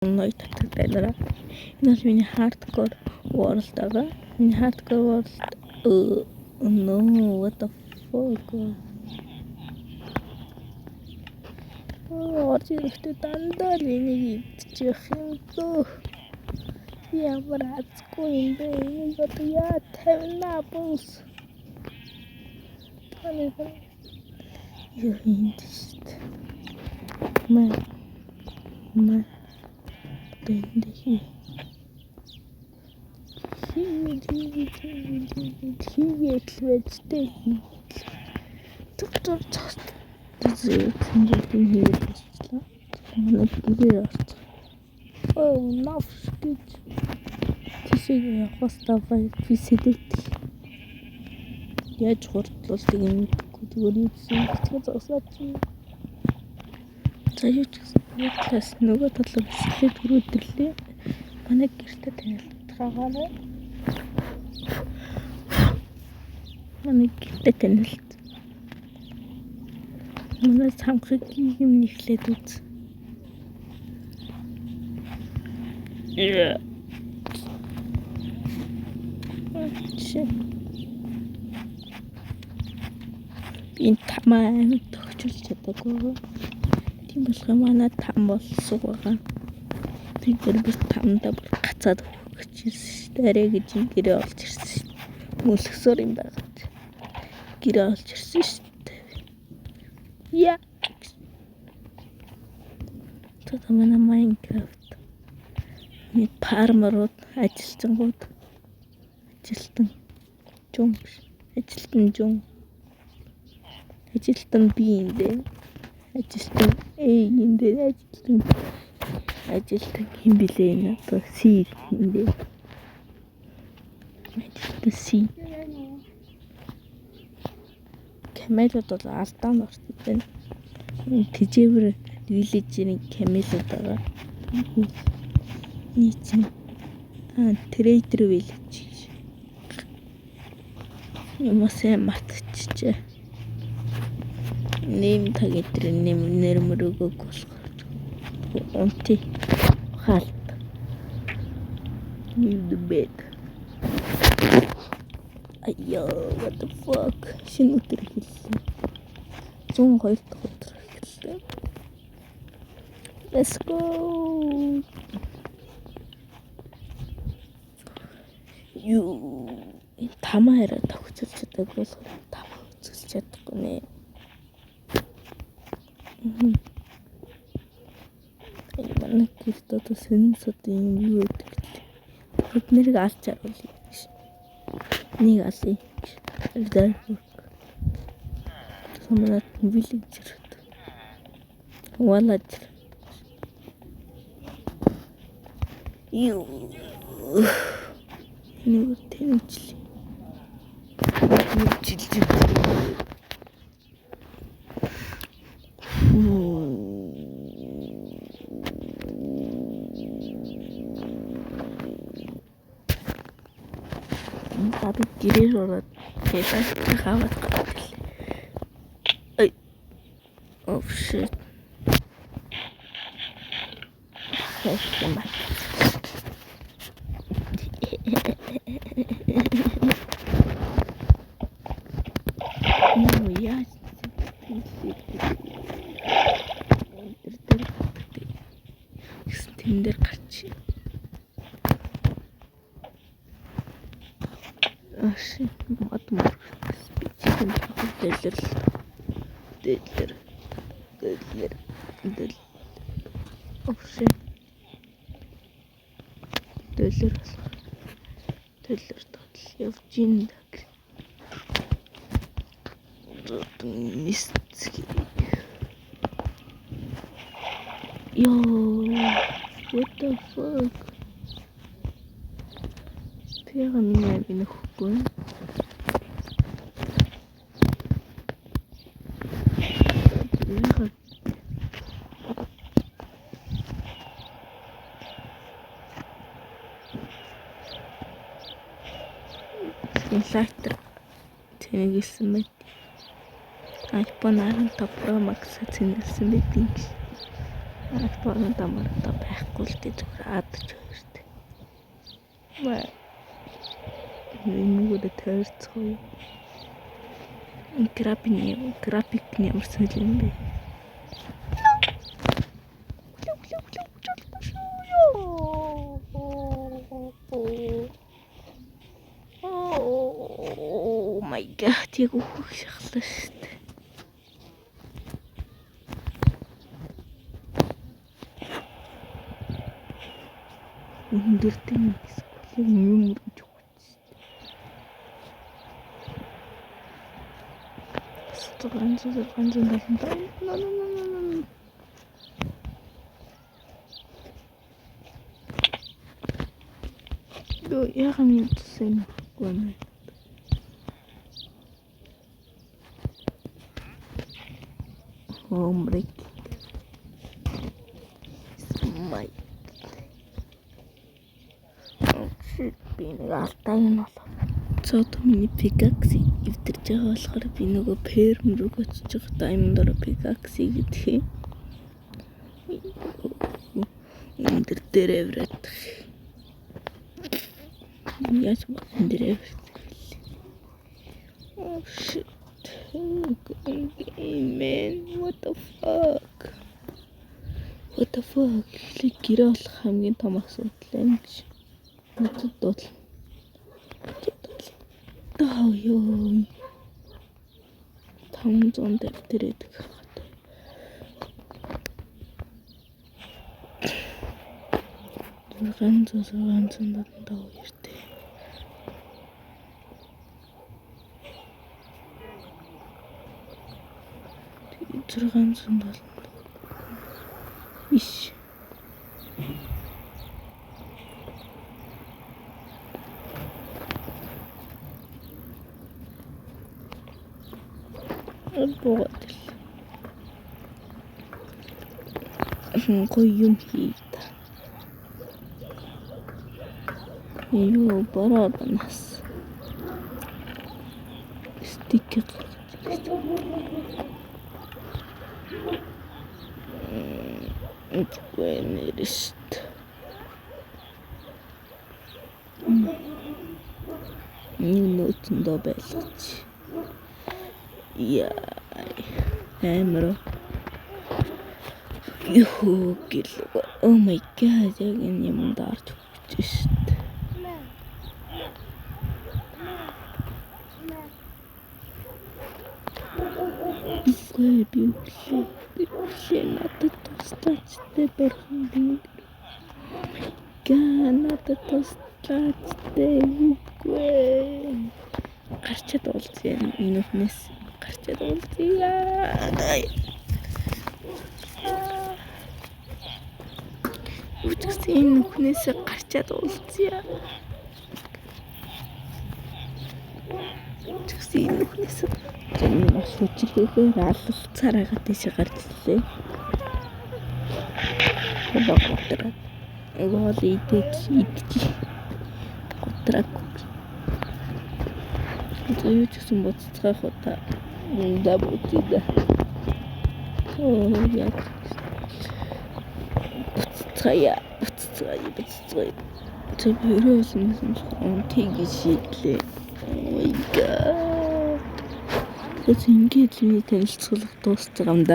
Ноёд татдаг байлаа. Энэ бол миний hardcore world байгаа. Миний hardcore world, no, what the fuck. Орж ирэхдээ дандаа л энийг идчих юм дөө. Ямар азгүй юм бэ? Энийг одоо яа тавина бус. Таны юу юм шүү дээ. Мэ мэ энд хий. Хийгээд л байж тээ. Зүг зүг цогц. Зээ хийгээд болчихлоо. Манай гэрээр орчих. Oh, наф гэж. Тийшээ явах хэрэгтэй би сэдвт. Яаж хурдлуулдаг юм мэдэхгүй. Зүгээр юу гэсэн бицгээ зогсоод чи. За, юу ч гэсэн нэг талаас нөгөө талаар бэлсгэлээ төрөөд ирлээ. Манай гэртээ танилцаагаарай. Манай гэртээ танилт. Манай самхыг юм нэхлээд үз. Yeah. Shit. Би тамаа амьд төгчүүлж чадаагүй. Тийм болохоор манай там бол суг байгаа. Бид нар бүр тамдаа бүр гацаад өгчихсэн шүү дээ. Арай гэж гэрээ олж ирсэн шүү дээ. Мөлхсөр юм байгаад. Гэрээ олж ирсэн шүү дээ. Яа. Одоо манай Minecraft. Нэг farmer ууд, ажилчингууд, ажилтан жун, ажилтан жун, ажилтан би юм бэ, ажилтан A юм бэ, ажилтан хэн блэ, энэ одоо C юм бэ, ажилтан C. Camel ууд бол алдаанд орсон байна. Тэжээвэр village-ийн camel ууд байгаа. Нэг чинь trader village гэж. Юм сайн мартчихжээ. Name tag энэ нэм нэр мөр өгөөг болохоор унти хаалт. Leave the bed. Аяа, what the fuck. Шинэ өдөр эхэллээ. 102 дахь өдөр эхэллээ. Let's go. Юу тамаа яриа тохицолж чадаагүй болохоор тамаа үзүүлж чадахгүй нэ. Ай, манай гэрт одоо сонин сод юм юу гэдэг гэлээ. Бид нэрийг алж харуулъя гэж. Нэг алъя гэж. Саманат villager. Villager. Юу. Нэг тэмцэл. Тэмцэл. За, би гэрээр ороод тэгээд аваад гараад ирлээ. Ай. Oh shit. Хэвчээ мат. Юу яаж тэр дээр гэсэн тэн дээр гарч. Аш мод мөр би чинь дэлгэр дэлгэр дэлгэр дэл. Oh shit. Дэлгэр болохоор дэлгэр тодл явж ин даг. Мисцки. Yo, what the fuck? Тэр миний аяг нөхгүй. Яагаад лайтер цэнэглэсэн байт. iPhone 15 Pro Max цэнэглэсэн байдгийг. Баруун марата байхгүй л дээ, зүгээр ад ч хоёрт. Энүүгээр тойрцгоё. График нь ямар соёл юм бэ? Oh my god, яг өөхөх шахлаа шүү дээ. Өндөр тийм эсвэл юм өргөж өгч шүү дээ. 675. No no no no no. Йоо, яхам юм тусан юм байна. Home break. My. Shit, би нэг алдаа юм болов. За одоо миний pickaxe эвдэрч байгаа болохоор би нөгөө farm руу очиж байгаа diamond оор pickaxe гэдэг юм. Өндөр дээр авираад. Яаж бодсон дээр авираад. Oh shit. Man, what the fuck? What the fuck? Эхлээд гэрээ болох хамгийн том асуудал юм гэж. Надад бол. Таа ёо. 550 дээр идэх хат. 600 675 эртээ. 670. Иш. Буугаад ил. Гоё юм хий та. Юу бороо нас. Stick гаргаж ирсэн. Үгүй нэрст. Нэг нөөцөндөө байлгач. Яа. Амар. Юху гэл. Oh my god, яг энэ юмд орж өгч шít. Үгүй, би өглөө. Би өглөө, надад туслаач тэ, бурхан тэнгэр. God, надад туслаач тэ, үгүй. Гарчаад уулзъя энэ нүхнээс гарчаад уулзъя. Үчигсэн энэ нүхнээс гарчаад уулзъя. Үчигсэн энэ нүхнээс энэ маш хүчрхээгээр алалцаар байгаа тийш гарч ирлээ. Хобоо готраа. Гол идэж идэж. Готраа. За, юу ч гэсэн буцацгаах уу та. Да, буцъя да. Оо, яг. Буцацгаая. Буцацгаая, буцацгаая. За, би өрөө болсон юм тэгж шийдлээ. Oh my god. Тэгээд ингээд миний танилцуулга дуусч байгаа юм да.